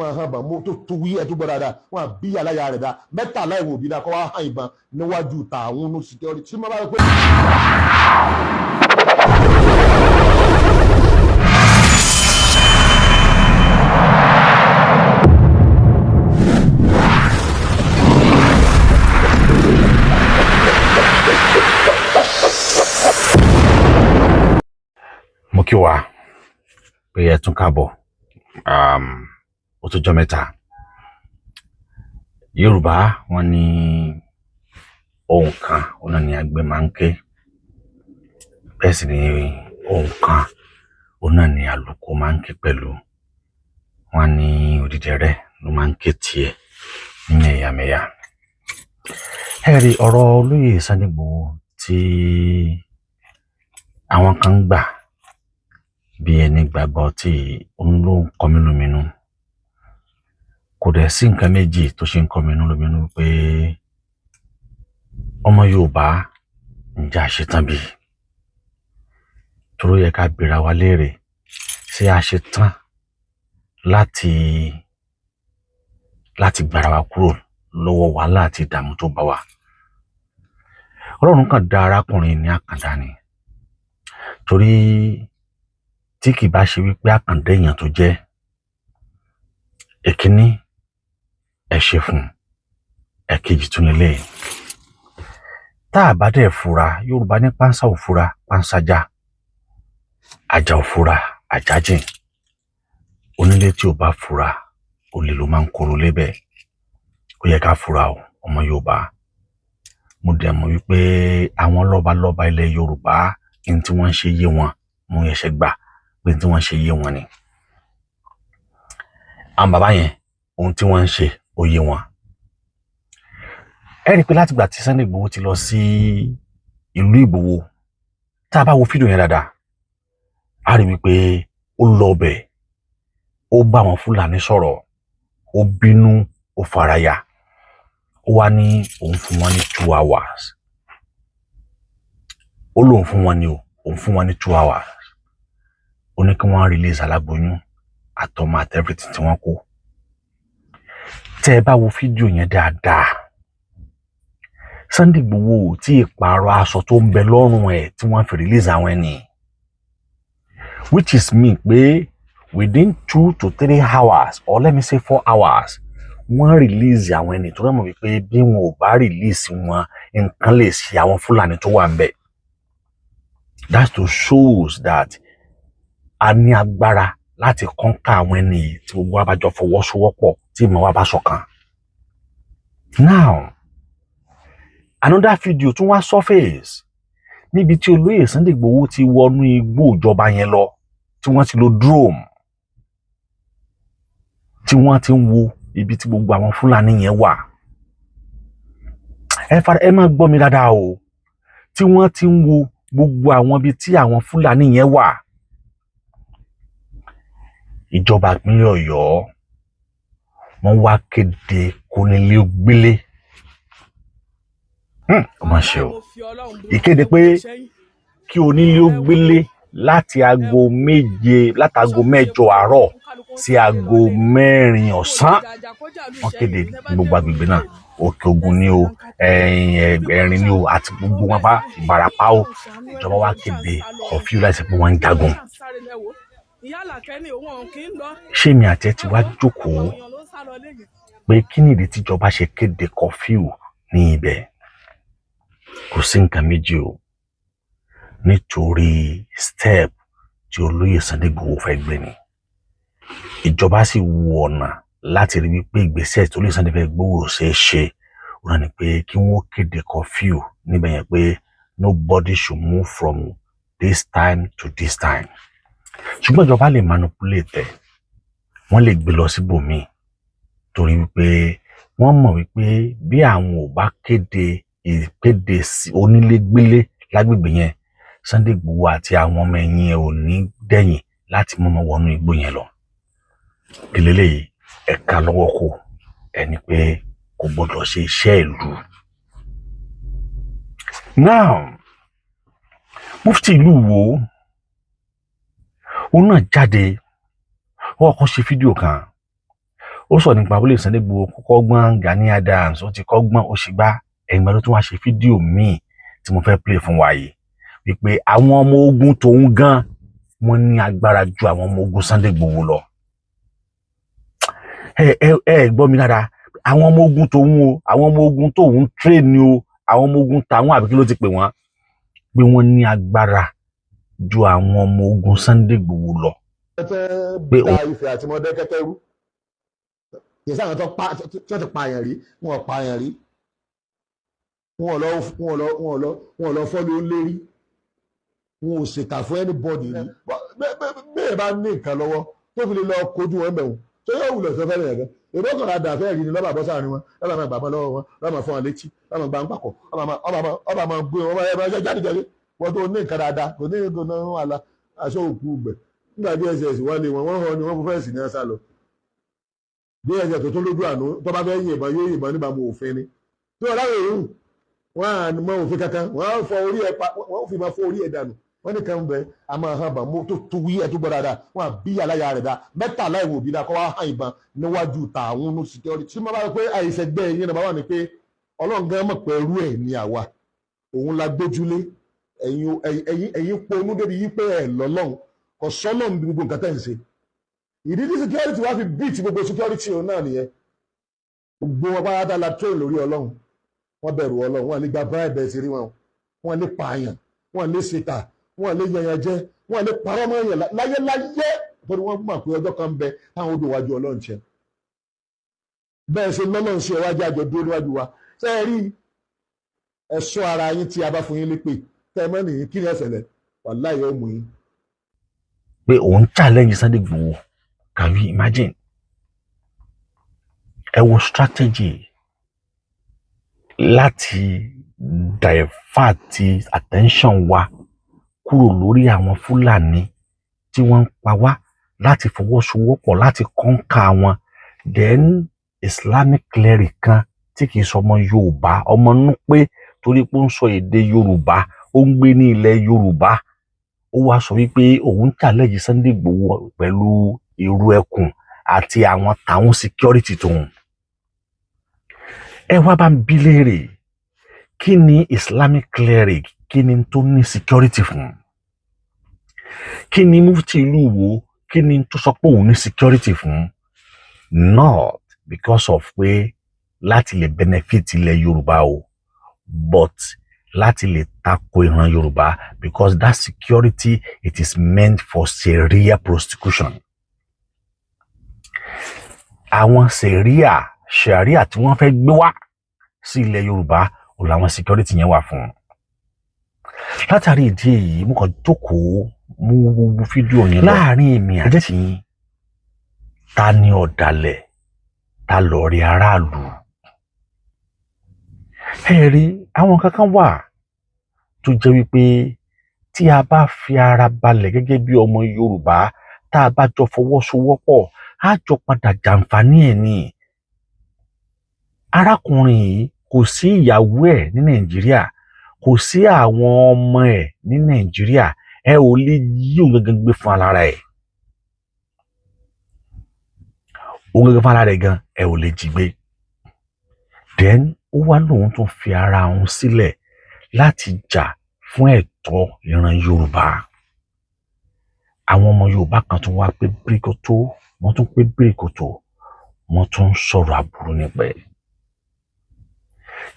Máa hàn bàn mo tó wí ẹ tó gbọ́ dáadáa, wọn àbí aláya rẹ̀ dá mẹ́tàlá ìwọ̀n òbí dáa kọ́ wá hàn ìbọn níwájú tààwọn no security tí mo bá rẹ pé. Mo kí wa pé ẹ tún káàbọ̀. Ó tó jọ́ mẹ́ta. Yorùbá wọn ní ohun kan òun náà ni àgbẹ̀ máa ń ké, bẹ́ẹ̀ sì ni ohun kan òun náà ni àlùkò máa ń ké pẹ̀lú. Wọn ní odídẹrẹ́ ló máa ń ké tiẹ̀ nínú ẹ̀yàmẹ̀yà. Ẹ rí ọ̀rọ̀ olóyè Sunday Igboho tí àwọn kan ń gbà bí ẹni gbàgbọ́ tí òun ló ń kọ mí lóminú. Kò dẹ̀ sí nǹkan méjì tó ṣe ń kọ mí lóminú pé ọmọ Yorùbá, ǹjẹ́ a ṣetán bí? Torí ó yẹ ká bira wa léèrè, ṣé a ṣetán láti gbára wa kúrò lọ́wọ́ wàhálà àti ìdààmú tó bá wa? Ọlọ́run kàn dá arákùnrin ní àkàndá ni, torí tí kì bá ṣe wípé àkàndá èèyàn tó jẹ́ èkíní, ẹ ṣe fún un. Ẹ̀kejì tún lélẹ̀, tá a bá dẹ̀ fura, Yorùbá ní pánsá ò fura pánsá já, àjà ò fura àjà jìn. Onílé tí ò bá fura, olè ló máa ń kóró lébẹ̀. Ó yẹ ká fura o, ọmọ Yorùbá. Mo dẹ̀ mọ̀ wípé àwọn lọ́balọ́ba ilẹ̀ Yorùbá, ní tí wọ́n ń ṣe yé wọn. Mo yẹ̀ṣẹ̀ gbà pé tí wọ́n ń ṣe yé wọn ni. Àwọn bàbá yẹn, ohun tí wọ́n ń ṣe ó yé wọn. Ẹ rí i pé látìgbà tí Sunday Igboho ti lọ sí ìlú Ìgbòho, tá a bá wo fídíò yẹn dáadáa, a rí wípé ó lọ bẹ̀, ó bá àwọn Fúlàní sọ̀rọ̀, ó bínú, ó faraya, ó wá ní òun fún wọn ní 2 hours. Ó lóun fún wọn ní o, òun fún wọn ní 2 hours. Ó ní kí wọ́n release aláboyún àtọmọ àti everything tí wọ́n kó. Tẹ́ ẹ bá wo fídíò yẹn dáadáa, Sunday Igboho ò tí ì pààrọ̀ aṣọ tó ń bẹ lọ́rùn ẹ̀ tí wọ́n fi release àwọn ẹni, which is mean pé within 2 to 3 hours, or let me say 4 hours, wọ́n release àwọn ẹni tó rẹ̀ mọ̀ wípé bí wọn ò bá release wọn, nǹkan lè ṣe àwọn Fúlàní tó wà ń bẹ̀. That's to shows that a ní agbára láti conquer àwọn ẹni yìí tí gbogbo wa bá jọ fọwọ́sowọ́pọ̀, tí ìmọ̀ wa bá ṣọ̀kan. Now, another video tún wá surface níbi tí olóyè Sunday Igboho ti wọnú igbó ìjọba yẹn lọ, tí wọ́n ti lo drone, tí wọ́n ti ń wo ibi tí gbogbo àwọn Fúlàní yẹn wà. Ẹ fara, ẹ má gbọ́ mi dáadáa o. Tí wọ́n ti ń wo gbogbo àwọn ibi tí àwọn Fúlàní yẹn wà, ìjọba ìpínlẹ̀ Ọ̀yọ́, wọ́n wá kéde kónílé-gbélé. Ó mà ṣe o. Ìkéde pé kí onílé ó gbélé láti aago 7, láti aago 8 àárọ̀ sí aago 4 ọ̀sán. Wọ́n kéde ní gbogbo agbègbè náà, Òkè Ògùn ni o, Ẹ̀rìn ni o, àti gbogbo wọn bá Ìbàràpá o. Ìjọba wa kéde curfew láìsí pé wọ́n ń jagun. Ṣé mi àti ẹ ti wá jókòó pé kí nìdí tíjọba ṣe kéde curfew ní ibẹ̀? Kò sí nǹkan méjì o, nítorí step tí olóyè Sunday Igboho fẹ́ gbé ni. Ìjọba sì wo ọ̀nà láti rí wípé ìgbésẹ̀ tó lè Sunday fẹ́ gbówó ṣeé ṣe, òun náà ni pé kí wọ́n kéde curfew níbẹ̀ yẹn pé nobody should move from this time to this time. Ṣùgbọ́n ìjọba lè manipulate ẹ̀, wọ́n lè gbé lọ síbòmíì, torí wípé wọ́n mọ̀ wípé bí àwọn ò bá kéde ìkéde onílégbélé lágbègbè yẹn, Sunday Igboho àti àwọn ọmọ ẹ̀yìn ẹ̀ ò ní dẹ̀yìn láti mọ́mọ́ wọnú igbó yẹn lọ. Ìlélẹ́yìí ẹ̀ka lọ́wọ́ kò ẹni pé kò gbọdọ̀ ṣe iṣẹ́ ìlú. Now, mufti ìlú wo òun náà jáde, ó kọ́kọ́ ṣe fídíò kan. Ó sọ nípa Olóyè Sunday Igboho kọ́kọ́ gbọ́n Gani Adams, ó ti kọ́gbọ́n, ó sì gbá ẹ̀yìn gbà ló tún wá ṣe fídíò míì tí mo fẹ́ play fún wa yìí, wípé àwọn ọmọ ogun tòun gan wọ́n ní agbára ju àwọn ọmọ ogun Sunday Igboho lọ. Ẹ gbọ́ mi dáadáa, àwọn ọmọ ogun tòun o, àwọn ọmọ ogun tóun train o, àwọn ọmọ ogun tàwọn àbí kí ló ti pè wọ́n, pé wọ́n ní agbára ju àwọn ọmọ ogun Sunday Igboho lọ. Pé da Ifẹ̀ àti Mọdákẹ́kẹ́ rú, kì í sáwọn tó pa tí wọ́n ti pààyàn rí, wọn ò pààyàn rí, wọn ò lọ fọ́ ló lérí, wọn ò ṣèkà fún anybody rí. Bẹ́ẹ̀ bá ní nǹkan lọ́wọ́ tó fi lè lọ kojú wọn bẹ̀rù tó yóò wulẹ̀ sọ fẹ́rẹ̀ yẹn gan, èrò kan àdá fẹ́ẹ̀ rí ni lọ́ba bọ́ sáàrin wọn, lọ́ba máa gbàmọ́ lọ́wọ́ wọn, lọ́ba máa fọ́ wọn létí, lọ́ba máa gbà ń pàkọ́, ọba máa gbé wọn ẹ jáde jáde. Wọ́n tó ní nǹkan dáadáa kò ní nǹkan náà wà lá aṣọ òkú gbẹ̀. Nígbà DSS wọ́n lé wọn, wọ́n họ ni wọ́n fún fẹ́ẹ̀sì ní ẹ̀sà lọ. DSS tó tún lójú àánú, tó bá fẹ́ yìnbọn yóò yìnbọn níbàámu òfin ni tí wọ́n láwọn èrò wọ́n á mọ òfin kankan, wọ́n á fọ orí ẹ̀ pa, wọ́n fi máa fọ orí ẹ̀ dànù. Wọ́n ní kan bẹ a máa hàn bàn tó tó wí ẹ̀ tó gbọ́ dáadáa, wọ́n á bí aláya rẹ̀ dá mẹ́tàlá ìwò òbí dá kọ́ wá hàn ìbọn níwájú tààwọn ní security. Tí wọ́n bá rẹ pé àìsẹ̀gbẹ́ yín náà bá wà ní pé Ọlọ́run gan mọ̀ pé ẹrú ẹ̀ ní àwa òun la gbójúlé. Ẹ̀yin ponú débi yí pé ẹ̀ lọ́lọ́run kò sọ́nà bí gbogbo nǹkan tẹ̀ ń ṣe. Ìdí tí security wá fi beat gbogbo security òun náà nìyẹn. Gbogbo wọn pátá la train lórí Ọlọ́run, wọ́n bẹ̀rù Ọlọ́run, wọ́n lè gba bribe ẹ̀ sí rí wọn, wọ́n lè pààyàn, wọ́n lè ṣèkà, wọ́n lè yẹnyẹn jẹ, wọ́n lè parọ́ mọ́ yẹn láyé láyé, torí wọ́n mọ̀ pé ọjọ́ kan ń bẹ táwọn odò wájú Ọlọ́run ṣe. Bẹ́ẹ̀ ṣe lọ́lọ́run ṣe ẹwájú àjọ dúró níwájú wa. Ṣé ẹ rí ẹ̀ṣọ́ ara yín tí a bá fún yín lépè tẹ́ ẹ mọ́ nìyí, kí ni ẹ̀ṣẹ̀ lẹ̀ wàláhì ó mú yín. Pé òun challenge Sunday Igboho, can you imagine? Ẹ wo strategy láti divert attention wa kúrò lórí àwọn Fúlàní tí wọ́n ń pa wá, láti fọwọ́sowọ́pọ̀ láti conquer wọn. Then Islamic cleric kan tí kìí sọmọ Yorùbá, ọmọ nú pé torí pé ó ń sọ èdè Yorùbá, ó ń gbé ní ilẹ̀ Yorùbá, ó wá sọ wípé òun challenge Sunday Igboho pẹ̀lú irú ẹkùn àti àwọn tàwọn security tóun. Ẹ wá bá ń bí léèrè, kí ni Islamic cleric, kí ni tó ní security fún? Kí ni mufti ìlú wo, kí ni tó sọ pé òun ní security fún? Not because of pé láti lè benefit ilẹ̀ Yorùbá o, but láti lè tako ìran Yorùbá, because that security, it is meant for Sharia prosecution. Àwọn Sharia tí wọ́n fẹ́ gbé wá sí ilẹ̀ Yorùbá ò làwọn security yẹn wà fún. Látàrí ìdí èyí, mo kàn jókòó, mo wo gbogbo fídíò yẹn lọ. Láàrin èmi àti yín, ta ni ọ̀dàlẹ̀, ta lọ̀rẹ́ aráàlú? Ẹ rí àwọn kankan wà tó jẹ́ wípé tí a bá fi ara balẹ̀ gẹ́gẹ́ bí ọmọ Yorùbá, tá a bá jọ fọwọ́sowọ́pọ̀, á jọ padà jàǹfààní ẹ̀ ní. Arákùnrin yìí, kò sí ìyàwó ẹ̀ ní Nàìjíríà, kò sí àwọn ọmọ ẹ̀ ní Nàìjíríà. Ẹ ò lè yí òun gangan gbé fún alára ẹ̀, òun gangan fún ara rẹ̀ gan ẹ ò lè jí gbé. Then ó wá lóun tún fi ara òun sílẹ̀ láti jà fún ẹ̀tọ́ ìran Yorùbá. Àwọn ọmọ Yorùbá kan tún wá pé bíríkótó, wọ́n tún pé bíríkótó, wọ́n tún ń sọ̀rọ̀ aburú nípa ẹ̀.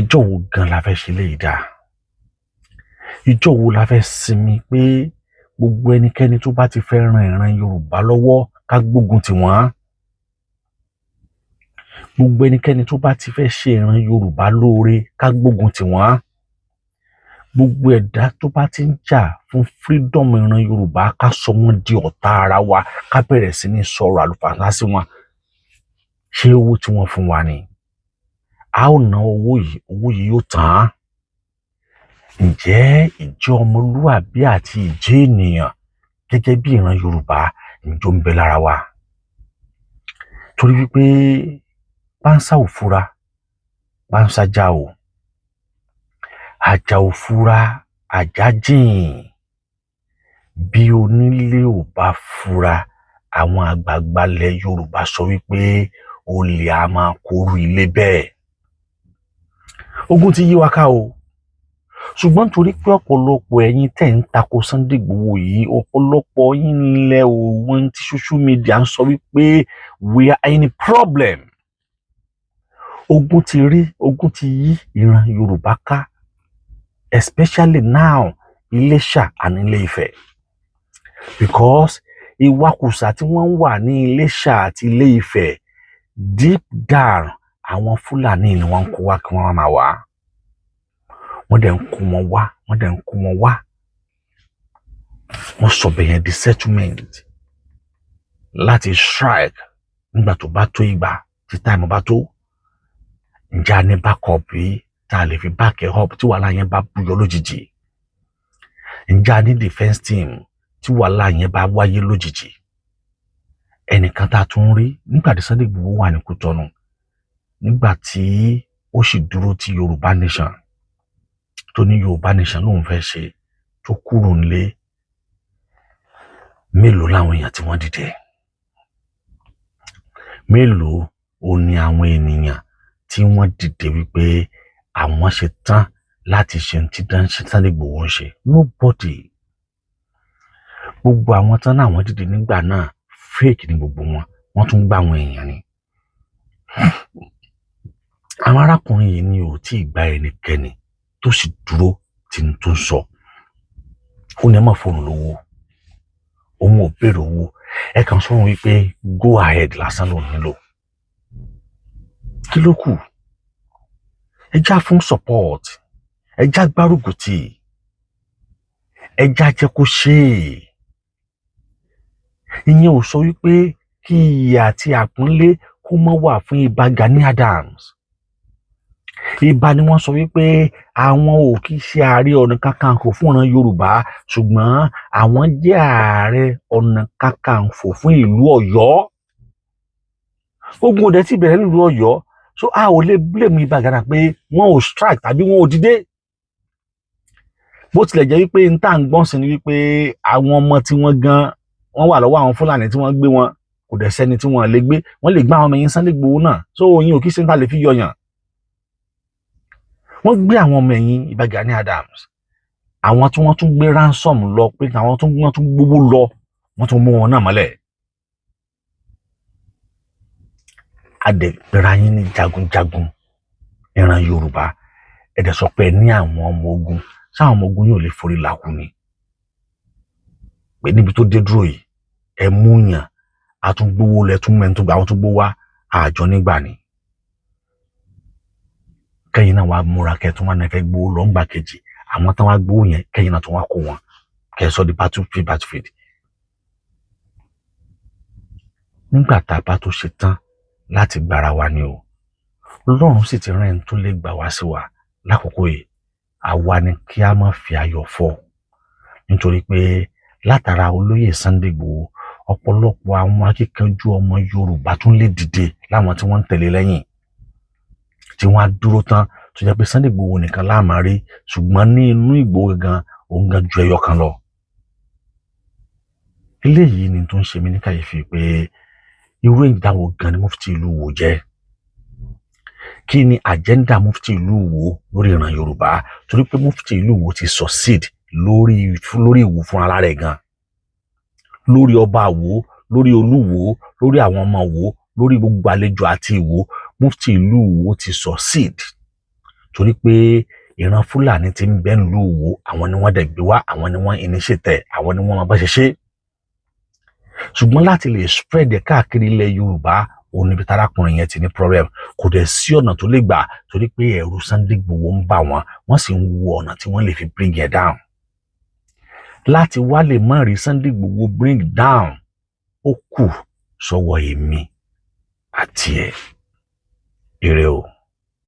Ìjọ wo gan la fẹ́ ṣe léyìí dáa? Ìjọ wo la fẹ́ sinmi pé gbogbo ẹnikẹ́ni tó bá ti fẹ́ ran ìran Yorùbá lọ́wọ́, ká gbógun tì wọ́n? Gbogbo ẹnikẹ́ni tó bá ti fẹ́ ṣe ìran Yorùbá lóore, ká gbógun tì wọ́n. Gbogbo ẹ̀dá tó bá ti ń jà fún freedom ìran Yorùbá, ká sọ wọ́n di ọ̀tá ara wa, ká bẹ̀rẹ̀ sí ní sọ̀rọ̀ àlùfàǹsá sí wọn. Ṣé owó tí wọ́n fún wa ni a ó ná owó yìí? Owó yìí yóò tán. Ǹjẹ́ ìjẹ́ ọmọlúwàbí àti ìjẹ́ ènìyàn gẹ́gẹ́ bí ìran Yorùbá ǹjọ́ ń bẹ lára wa? Torí wípé pánsá ò fura, pánsá já o, àjà ò fura, àjà jìn. Bí onílé ò bá fura, àwọn àgbààgbà ilẹ̀ Yorùbá sọ wípé Olè a máa kóru ilé bẹ́ẹ̀. Ogun ti yí wa ká o, ṣùgbọ́n torí pé ọ̀pọ̀lọpọ̀ ẹ̀yin tẹ̀ ń tako Sunday Igboho yìí, ọ̀pọ̀lọpọ̀ yín lẹ òun tí social media ń sọ wípé we are in a problem. Ogun ti rí, ogun ti yí ìran Yorùbá ká, especially now Iléṣà and Ilé-Ifẹ̀, because ìwakùsà tí wọ́n ń wà ní Iléṣà àti Ilé-Ifẹ̀, deep down, àwọn Fúlàní ni wọ́n ń kó wá kí wọ́n máa wá. Wọ́n dẹ̀ ń kó wọn wá, wọ́n dẹ̀ ń kó wọn wá. Wọ́n sọ bẹ̀yẹn di settlement láti strike nígbà tó bá tó ìgbà tí time bá tó. Ǹjẹ́ a ní backup yìí tá a lè fi back it up tí wàhálà yẹn bá búyọ lójijì? Ǹjẹ́ a ní defence team tí wàhálà yẹn bá wáyé lójijì? Ẹnìkan tá a tún rí nígbà tí Sunday Igboho wà ní Kútọ́nù, nígbà tí ó sì dúró ti Yorùbá nation, tó ní Yorùbá nation lòun fẹ́ ṣe, tó kúrò nílé, mélòó làwọn èèyàn tí wọ́n dìde? Mélòó ò ní àwọn ènìyàn tí wọ́n dìde wípé àwọn ṣe tán láti ṣe tí Sunday Igboho ń ṣe? Nobody. Gbogbo àwọn tán náà wọ́n dìde nígbà náà, fake ni gbogbo wọn. Wọ́n tún gbá àwọn èèyàn ni. Àwọn arákùnrin yìí ni ò tí ì gba ẹnikẹ́ni tó sì dúró tí n tó ń sọ. Ó ní ẹ má fóònù lówó, òun ò béèrè owó, ẹ kàn sọ wọn wípé go ahead lásán ló nílò. Kí ló kù? Ẹ já fún support, ẹ já gbárùkù tì, ẹ já jẹ́ kó ṣe é. Ìyẹn ò sọ wípé kí iyì àti àpọ́nlé kó má wà fún Ìbà Gani Adams. Ìbà ni wọ́n sọ wípé àwọn ò kì í ṣe Ààrẹ Ọ̀nà Kakanfò fún ìran Yorùbá, ṣùgbọ́n àwọn jẹ́ Ààrẹ Ọ̀nà Kakanfò fún ìlú Ọ̀yọ́. Ogun òde ti bẹ̀rẹ̀ nílùú Ọ̀yọ́, so a ò lè blame Ìbà Gani pé wọ́n ò strike tàbí wọ́n ò dìde. Bó tilẹ̀ jẹ́ wípé n tá à ń gbọ́n sí ni wípé àwọn ọmọ tí wọ́n gan wọ́n wà lọ́wọ́ àwọn Fúlàní tí wọ́n gbé wọn, kò dẹ̀ sẹ́ni tí wọ́n lè gbé. Wọ́n lè gbá àwọn ọmọ yẹn Sunday Igboho náà, so oyin ò kí ṣe ń ta lè fi yọyàn. Wọ́n gbé àwọn ọmọ ẹ̀yìn Ìbà Gani Adams, àwọn tí wọ́n tún gbé ransom lọ, pé àwọn tí wọ́n tún gbówó lọ, wọ́n tún mú wọn náà mọ́lẹ̀. Adẹ̀pẹ̀rẹ̀ yín ní jagunjagun ìran Yorùbá. Ẹ dẹ̀ sọ pé ẹ ní àwọn ọmọ ogun. Sáwọn ọmọ ogun yóò lè forí làkú ni pé níbi tó dé dúró yìí, ẹ mú yàn, àtúngbówó lẹ tún mẹ́rin tó gba àwọn tó gbó wá àjọ nígbà ni. Kẹ́yìn náà wàá múra, kẹ́ tún wà náà fẹ́ gbowó lọ́ngbà kejì. Àwọn tán wá gbowó yẹn, kẹ́yìn náà tún wá kó wọn, kẹ́ sọ di battlefield, battlefield. Nígbà tá a bá tó ṣe tán láti gbára wa ni o. Ọlọ́run sì ti rán ẹni tó lè gbà wá sí wa lákòókò yìí. Àwa ni kí a má fi ayọ̀ fọ́, nítorí pé látara olóyè Sunday Igboho, ọ̀pọ̀lọpọ̀ àwọn akíkanjú ọmọ Yorùbá tún lè dìde láwọn tí wọ́n ń tẹ̀lé lẹ́yìn, tí wọ́n á dúró tán, tó jẹ́ pé Sunday Igboho nìkan la máa rí, ṣùgbọ́n ní inú Ìgbòho gan, òun gan ju ẹyọ kan lọ. Eléyìí ni tó ń ṣe mí ní kàyéfì pé irú ìdáwó gan ni mufti ìlú Ìwó jẹ́. Kí ni agenda mufti ìlú Ìwó lórí ìran Yorùbá? Torí pé mufti ìlú Ìwó ti succeed lórí Ìwó fún ara rẹ̀ gan, lórí ọba Ìwó, lórí Olúwo, lórí àwọn ọmọ Ìwó, lórí gbogbo àlejò àti Ìwó. Mufti ìlú Ìwó ti succeed torí pé ìran Fúlàní ti ń bẹ nílùú Ìwó, àwọn ni wọ́n dẹ̀ gbé wá, àwọn ni wọ́n initiate, àwọn ni wọ́n máa bá ṣe ṣe. Ṣùgbọ́n láti lè spread ẹ̀ káàkiri ilẹ̀ Yorùbá, òun níbi tárákùnrin yẹn ti ní problem. Kò dẹ̀ sí ọ̀nà tó lè gbà, torí pé ẹ̀rù Sunday Igboho ń bà wọ́n. Wọ́n sì ń wo ọ̀nà tí wọ́n lè fi bring it down. Láti wá lè má rí Sunday Igboho bring down, ó kù sọ́wọ́ èmi àti ẹ̀. Ire o.